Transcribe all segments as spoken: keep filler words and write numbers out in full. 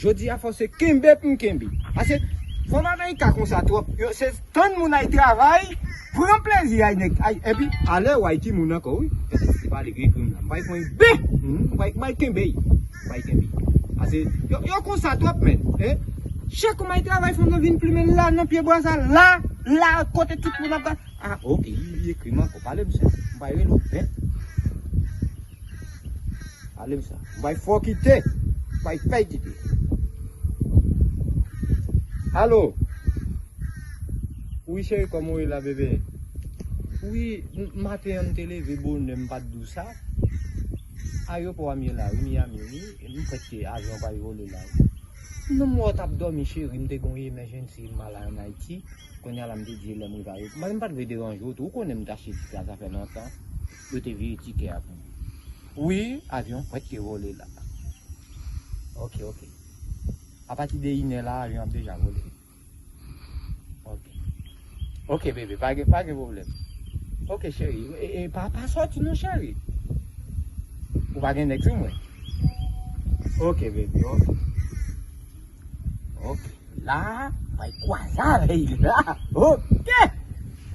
Jodi a fò se kenbe pou m kenbe. Pase fanm Amerika konsa twòp. Yo se tann moun ay travay, pran plezi ay nèg. Ay, epi alè w ay timoun ankò wi. Se pa li ki ekri m la. M bay pran bi. M bay bay kenbe. M bay kenbe. Pase yo, yo konsa twòp men. Hein? Chak kou m ay travay fanm nan vin plimen la nan pye bwa sa la, la kote tout moun ap. Ah, ok, li ekri m ankò. Pale m sa. M bay rele w. Hein? Pale m sa. M bay fò kite. M bay fè kite. Alo. Wi cheri, kòman w ye la bebe? Wi, m- maten an m te leve bonè, m pa t di w sa. Ayewopò a m ye la wi, Miami wi. M kwè ke avyon pral vole la wi. Non m wè w t ap dòmi cheri, m te gen yon emergency, m al ann Ayiti. Kounye a la m te di lè m rive ayewopò. Mwen m pa t vle deranje w tou, ou konnen m t achte tikè a sa fè lontan. Yo te vire tikè a pou mwen. Wi, avyon pwèt ke vole la. Ok, ok. Apati de inè la, avyon ap deja vole. Ok. Ok bebe, pa gen, pa gen pwoblèm. Ok cheri, e, e, pa, pa sòti non cheri. Ou pa gen nèg sou mwen. Ok bebe, ok. Ok. La, bay kwaze avè l la. Ok.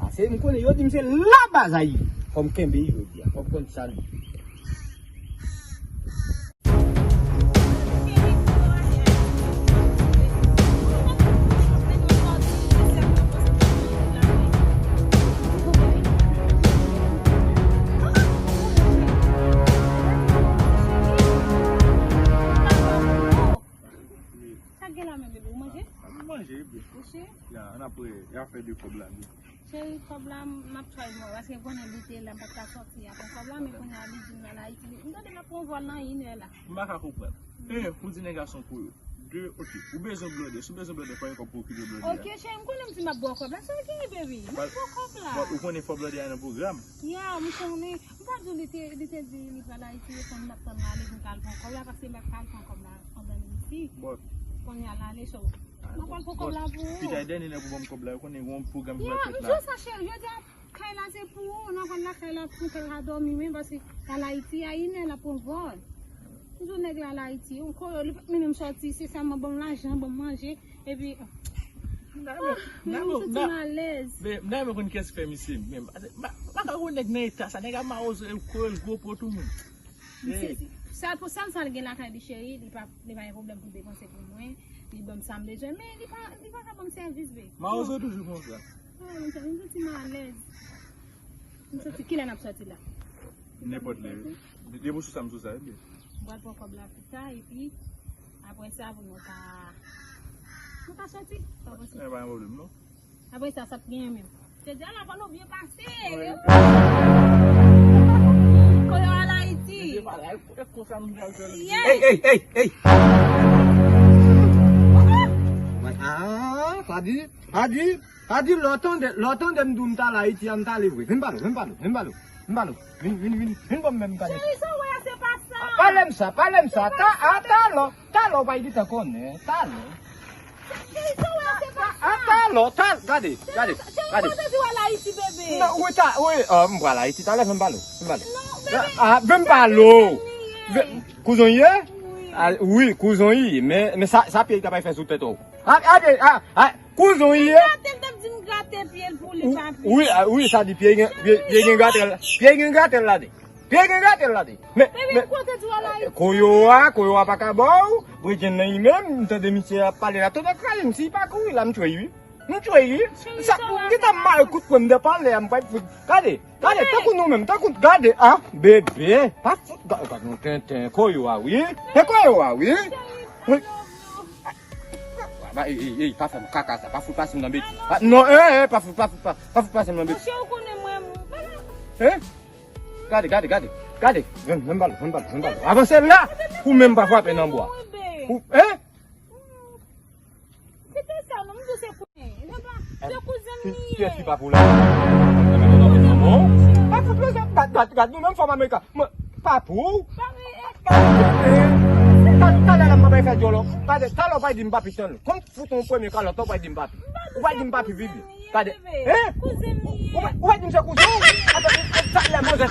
Pase m konnen yo di m se la baz a ye. Fò m kenbe jodi a. Fò m konn sa l ye. Sa gen la menm bebe, ou manje? A, m manje, bebe. Ou che? Ya, ann apre, y a fè de kòb la, bebe. Cheri, kòb la, m ap try mwen, paske konnen li te la, m pa t ka sòti a pran kòb la, men kounye a li di m al Ayiti. M tande m ap pran vòl nan inè la. M pa ka konprann. E, ou di nèg la se yon koyo. De, ok, ou bezwen blòdè. Si w bezwen blòdè, fò gen kòb pou okipe blòdè a. Ok, cheri, m konnen m di m ap ba w kòb la. Sa w genyen, baby? M ap ba w kòb la. But ou konnen fò blòdè a nan pwogram. Ya, m konnen. M pa di w li te, li te di li pral Ayiti, e konn m ap tann l ale pou m ka al pran kòb la, paske m pa t ka al pran kòb la pandan li isi. But kounye a l ale, so, m ap al pran kòb la pou ou. Pita e dènye lè pou ban m kòb la, ou konnen gen yon pwogram ki pral fèt la. Ya, m di w sa, cheri, jodi a, kay la se pou ou, nan konn lakay la, pou kay la dòmi, men paske l al Ayiti a inè, l ap pran vòl. M di w nèg la al Ayiti, yon koyo, li pa t menm sòti, se sèlman ban m lajan, ban m manje, epi, ah, m santi m alèz. Men, m ta renmen konn kiyès ki fè misye menm. M pa, m pa ka wè yon nèg nan eta sa, nèg a mawozo, e koyo l gwo po tou moun. Misye, sa, pou sa, sa l gen lakay li, cheri, li pa, li pa gen pwoblèm pou depanse pou mwen, li ban m sa m bezwen, men li pa, li pa ka ban m sèvis, be. Mawozo toujou konsa. Ah, m santi m alèz. M santi, kilè n ap sòti la? Nenpòt lè. Depi w sou sa, m sou sa, ebyen. M pral pran kòb la pita, epi apre sa, pou nou ka, nou ka sòti. Pa posib. E, pa gen pwoblèm, non. Apre sa, sa ap genyen menm. Se di, ala, fò nou byen pase. Wi. Koyo al Ayiti. Mesye, pa la, e konsa nou pral fè l. Yes. Ey, ey, ey, ey. Ah, sa di, sa di. Sa di, lè w tande, lè w tande m di w m t al Ayiti a, m t ale vre. Vin pale w, vin pale w, vin pale w, vin pale w. Vin, vin, vin, vin ban m men m pale. Cheri, sa w wè a, se pa sa. Pale m sa, pale m sa. Ta, a, talò, talò, w pa gentan konnen, talò. Cheri, sa w wè a, se pa sa. A, talò, talò, gade, gade, gade. Cheri, m pa t di w al Ayiti, bebe. Non, wi, ta, wi, ah, m pral Ayiti, talè, vin pale w, vin pale w. Non, bebe. Ah, vin pale w. Kouzen w ye? Wi. Ah, wi, kouzen w ye, men, men sa, sa pye ta bay fè sou tèt ou. Ah, ah, ah, ah. Kouzen w ye? Li grate l, t ap di m grate pye l pou li, papi. Wi, ah, wi, sa di pye gen, pye, pye gen gratèl, pye gen gratèl ladan. Pye gen gratèl ladan. Men, men, kote di w al Ayiti? Koyo a, koyo a pa ka ba w, bredjenn nan li menm, m tande misye ap pale la, tande kraze m, si pa kouri la, m tchwe wi. M tchwe wi. Sa, m gentan mare kout pwen m de pale a, m pa fout. Gade, gade, tankou nou menm, tankou, gade, ah, bebe, pa fout, gade, gade, yon tenten, koyo a wi. E koyo a wi. Wi. Ba, ey, ey, ey, pa fè m kaka sa, pa fout pase m nan betiz. Pa, non, eh, eh, pa fout, pa fout, pa, pa fout pase m nan betiz. Monchè, ou konnen mwen, m, eh? Gade, gade, gade, gade. Vin, vin bal, vin bal, vin bal. Avanse la, pou menm pa frape nan bwa. Ou, eh? Se te sa, non, m di w se kouzen. Se pa, se kouzen m li ye. Kiyès ki pa pou la? Pa fout pase, gad, gad, gad, nou menm fanm Amerika. Mwen, pa pou ou. Talè la m pa bay fè djòlò. Talè w pa di m papi tann. Kòm fout yon premye kalòt, w pa di m papi. Ou pa di m papi, Vivi. Gade. Hein? Ou pa, ou pa di m se kouzen w. Talè manzè.